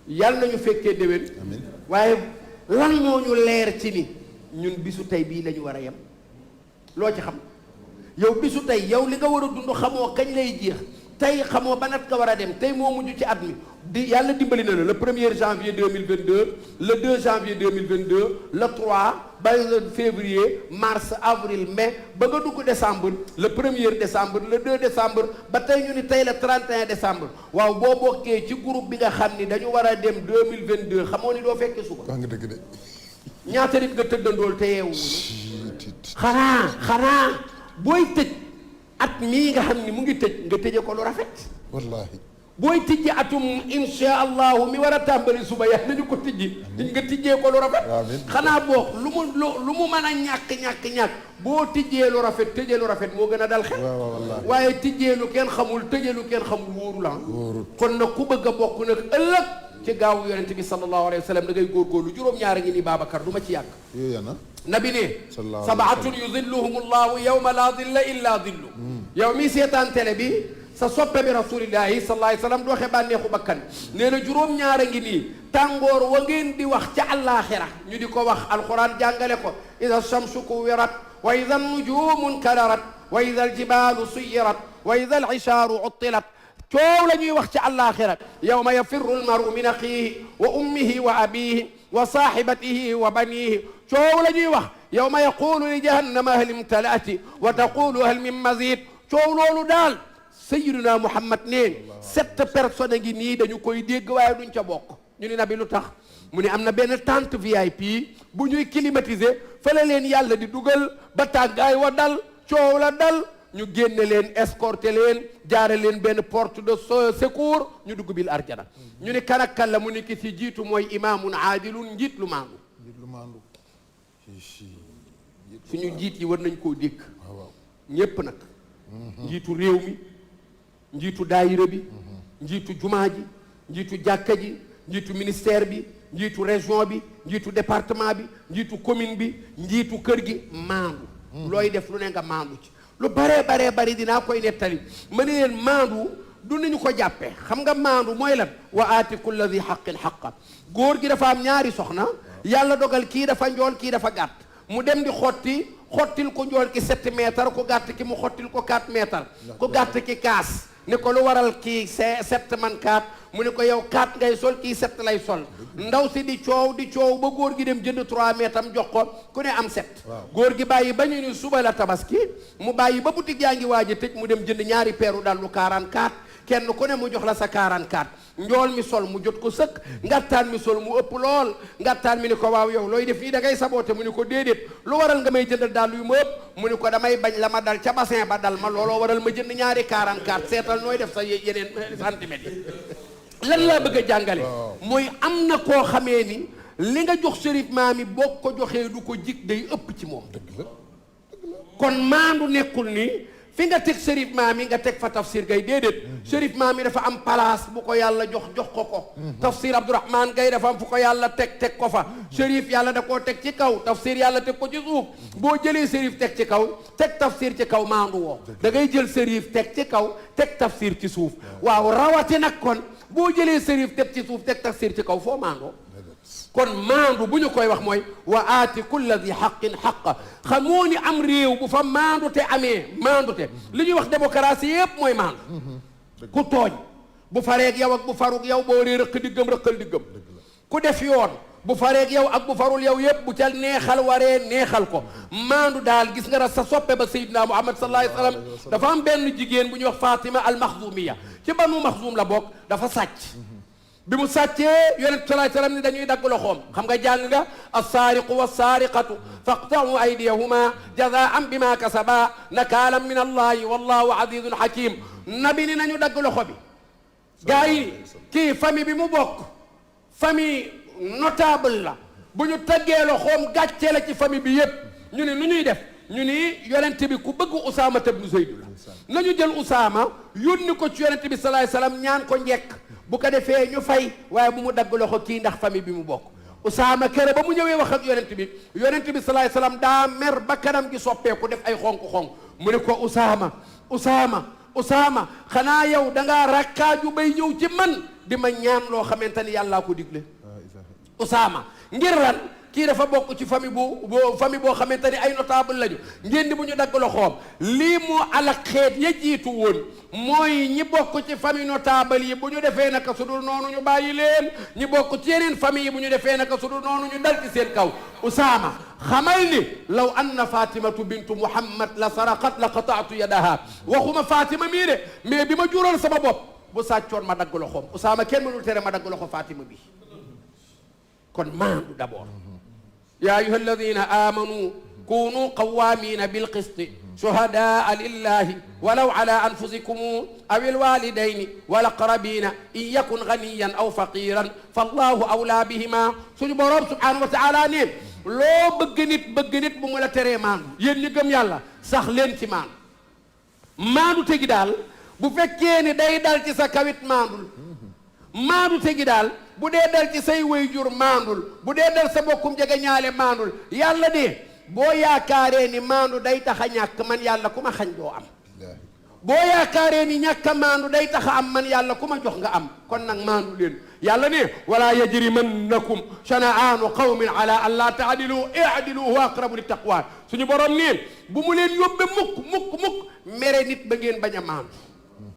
yàlla nañu fekkee déwén waaye lan moo ñu leer ci ni ñun bisu tey bii la ñu war a yem loo ci xam yow bisu tey yow li nga war a dund xamoo kañ lay jeex tey xamoo ba nat nga war a dem tey moo mujj ci at mi di yàlla dimbali na la le 1er janvier 2022 le 2 janvier 2022 le 3 ba le février mars avril mai ba nga dugg décembre le 1er décembre le 2 décembre ba tey ñu ni tey le 31 décembre waaw boo bokkee ci groupe bi nga xam ni dañu war a dem 2022 xamoo ni doo fekke suba. wax nga dëgg de. ñaata nit nga tëddandool te yeewu xanaa booy tëj at mii nga xam ni mu ngi tëj nga tëje ko lu rafet. wallaahi. booy tijji atum insha allahu mi war a tàmbali suba yàlla nañu ko tijji nga tijjee ko lu rafet. xanaa boog lu mu mën a ñàkk boo tijjee lu rafet tëjee lu rafet moo gën a dal xel. waaye tijjee lu kenn xamul tëjee lu kenn xamul wóoru la. kon nag ku bëgg a bokk nag ëllëg ci gaawu yonente bi sallallahu alayhi wa sallam da ngay góorgóorlu juróom-ñaari ngi ni Babacar du ma ci yàgg. nabi ne sabaatun yuzilluhum allahu yawma la dilla illa dillu. yow mi seetaan télé bi sa soppe bi rasulillahi sallallahu alayhi wa sallam dooxe bànneexu bakkan nee na juróom-ñaara ngi nii tàngoor wa ngeen di wax ca àllaaxira ñu di ko wax alquran jàngale ko ida shamsu kuwirat wa ida nujumu nkadarat wa ida aljibalu suyirat wa ida alishaaru uttilat coow la ñuy wax ci àllaaxira yawma yafirru almaru min axiihi wa ummihi wa abiihi wa saaxibatihi wa baniihi coow la ñuy wax yawma yaqulu li jahannama hal imtalaati wa taqulu hal min mazid coow loolu daal sayyiduna Muhammad ne 7 personnes ngi nii dañu koy dégg waaye duñ ca bokk ñu ni nabi lu tax mu ne am na benn tente VIP bu ñuy climatiser fa la leen yàlla di dugal ba tàggaay wa dal coow la dal ñu génne leen escorter leen jaare leen benn porte de secours ñu dugg bil arjana ñu ni kan ak kan la mu ni ki si jiitu mooy imaamun aadilun njiit lu maandu suñu njiit yi war nañ koo dégg ñépp nag njiitu réew mi njiitu daayira bi njiitu jumaa ji njiitu jàkka ji njiitu ministère bi njiitu région bi njiitu département bi njiitu commune bi njiitu kër gi maandu looy def lu ne nga maandu ci lu baree bari dinaa koy nettali ma ne leen maandu du nañu ko jàppee xam nga maandu mooy lan wa aati kulla di xaqin xaqa góor gi dafa am ñaari soxna yàlla dogal kii dafa njool kii dafa gàtt mu dem di xottil ko njool ki 7 mètres ku gàtt ki mu xottil ko 4 mètres ku gàtt ki kaas ne ko lu waral kii 7 man 4 mu ne ko yow 4 ngay sol kii 7 lay sol ndaw si di coow ba góor gi dem jënd 3 mètres am jox ko ku ne am 7 góor gi bàyyi ba ñu ni suba la tabaski mu bàyyi ba boutique yaa ngi waaj a tëj mu dem jënd ñaari peeru dallu 44 kenn ku ne mu jox la sa 44 njool mi sol mu jot ko sëkk ngattaan mi sol mu ëpp lool ngattaan mi ni ko waaw yow looy def nii da ngay saboote mu ni ko déedéet lu waral nga may jëndal daal yu ma ëpp mu ni ko damay bañ la ma dal ca bassin ba dal ma looloo waral ma jënd ñaari 44 seetal nooy def sa yeneen centimètres yi lan laa bëgg a jàngale mooy am na koo xamee ni li nga jox Chérif Maami boo ko joxee du ko jig day ëpp ci moom kon maandu nekkul ni fi nga teg Chérif Maami nga teg fa Tafsir Gaye déedéet Chérif Maami dafa am place bu ko yàlla jox ko Tafsir Abdourahmane Gaye dafa am fu ko yàlla teg ko fa Chérif yàlla da koo teg ci kaw Tafsir yàlla teg ko ci suuf boo jëlee Chérif teg ci kaw teg Tafsir ci kaw maandu woo da ngay jël Chérif teg ci kaw teg Tafsir ci suuf waaw rawati nag kon boo jëlee Chérif teg ci suuf teg Tafsir ci kaw foo maandoo kon maandu bu ñu koy wax mooy wa aati kulla di xaqin xaqa xamoo ni am réew bu fa maandu te amee maandu te li ñuy wax démocratie yépp mooy maandu ku tooñ bu fareeg yow ak bu farug yow boo waree rëq diggam rëqal diggam ku def yoon bu fareeg yow ak bu farul yow yépp bu ca neexal waree neexal ko maandu daal gis nga sa soppe ba Seydina Muhammad sallallahu alayhi wa sallam dafa am benn jigéen bu ñuy wax Fatima al Maxzumiya ci banu Maxzum la bokk dafa sàcc bi mu sàccee yonent salaay salaam ni dañuy dagg loxoom xam nga jàng nga assaariqu wassaariqatu faqta'u aydiyahuma jazaan bima kasaba nakaalan min allahi wallahu azizun hakim nabi ni nañu dagg loxo bi gars yi kii famille bi mu bokk famille notable la bu ñu taggee loxoom gàccee la ci famille bi yépp ñu ne nu ñuy def ñu ni yonent bi ku bëgg Usaama ibn Zayd la nañu jël Usaama yónni ko ci yonent bi salaay salaam ñaan ko njekk bu ko defee ñu fay waaye bu mu dagg loxo kii ndax famille bi mu bokk Usaama kere ba mu ñëwee wax ak yonent bi salaay salaam daa mer ba kanam gi soppeeku def ay xonk-xonk mu ne ko Usaama xanaa yow dangaa rakkaaju bay ñëw ci man di ma ñaan loo xamante ni yàllaa ko digle Usaama ngir lan kii dafa bokk ci famille boo xamante ni ay notable lañu ngeen di bu ñu dagg loxoom lii moo alak xeet ya jiitu woon mooy ñi bokk ci famille notable yi bu ñu defee naka su dul noonu ñu bàyyi leen ñi bokk ci yeneen famille yi bu ñu defee naka su dul noonu ñu dal ci seen kaw Usaama xamal ni law anna fatimatu bintu muhammad la saraqat la qataatu yadaha waxuma Fatima mii de mais bi ma jural sama bopp bu sàccoon ma dagg loxoom Usaama kenn mënul tere ma dagg loxo Fatima bi kon maandu d'abord يا أيها الذين آمنوا كونوا قوامين بالقسط شهداء لله ولو على أنفسكم أو الوالدين والأقربين إن يكن غنيا أو فقيرا فالله أولى بهما سبحانه سبحانه وتعالى نين لو بغنيت بمولا تري مان ين ني گم يالا sax len ci maan maandu tegi daal bu fekkee ni day dal ci sa kawit maandul maandu tegi daal bu dee dal ci say waajur maandul bu dee dal sa bokkum jege ñaale maandul yàlla de boo yaakaaree ni maandu day tax a ñàkk man yàlla ku ma xañ doo am boo yaakaaree ni ñàkk a maandu day tax a am man yàlla ku ma jox nga am kon nag maandu leen yàlla ne wala yajrimannakum shana'aanu qawmin ala an laa ta'dilu i'dilu huwa aqrabu littaqwa suñu borom neen bu mu leen yóbbe mukk mere nit ba ngeen bañ a maandu